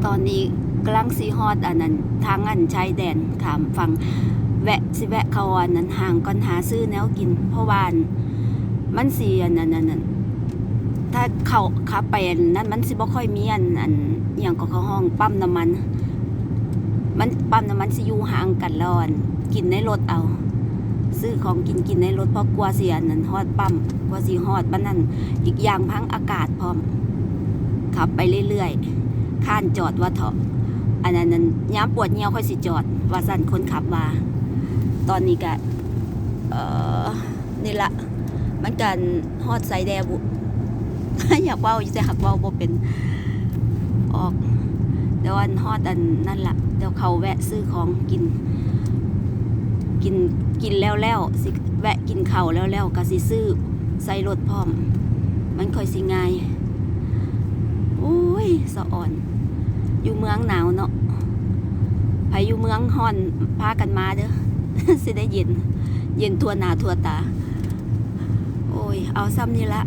ຕອນນີ້ກຳລັງຊິຮອດອັນນັ້ນ ທາງອັນຊາຍແດນຂ້າມຝັ່ງ ແວະ ຊິແວະເຂົ້າອັນນັ້ນຫ້າງກ່ອນ ຫາຊື້ແນວກິນ ເພາະວ່າອັນ ມັນຊິອັນ ອັນ ອັນ ອັນ ຖ້າເຂົ້າ ຂັບໄປອັນນັ້ນ ມັນຊິບໍ່ຄ່ອຍມີອັນ ອັນ ອີ່ຫຍັງກໍເຂົາຮ້ອງ ປ້ຳນ້ຳມັນ ມັນ ປ້ຳນ້ຳມັນຊິຢູ່ຫ່າງກັນ ແລ້ວອັນ ກິນໃນລົດເອົາ ຊື້ຂອງກິນ ກິນໃນລົດ ເພາະກວ່າຊິອັນນັ້ນຮອດປ້ຳ ກວ່າຊິຮອດ ມັນນັ້ນ ອີກຢ່າງທັງອາກາດພ້ອມ ຂັບໄປເລື້ອຍໆ ຄ້ານຈອດວ່າເຖາະ ອັນນັ້ນ ອັນ ຍາມປວດຍ່ຽວຄ່ອຍຊິຈອດ ວ່າຊັ້ນ ຄົນຂັບວ່າ. ຕອນນີ້ກະ ເອີ ນີ້ລະ ມັນກະຮອດໃສແດ່ບຸ ຢາກເວົ້າຢູ່ ແຕ່ຫາກເວົ້າບໍ່ເປັນ ອອກ ແຕ່ວ່າຮອດອັນນັ້ນລະ ດຽວເຂົ້າແວະຊື້ຂອງກິນ ກິນ ກິນແລ້ວໆ ຊິແວະກິນເຂົ້າແລ້ວໆ ກະຊິຊື້ໃສ່ລົດພ້ອມ ມັນຄ່ອຍຊິງ່າຍ. ໂອ້ຍ ສະອອນ ຢູ່ເມືອງໜາວເນາະ ໃຜຢູ່ເມືອງຮ້ອນພາກັນມາເດີ້ ຊິໄດ້ເຢັນ ເຢັນທົ່ວໜ້າທົ່ວຕາ. ໂອ້ຍ ເອົາສ່ຳນີ້ລະ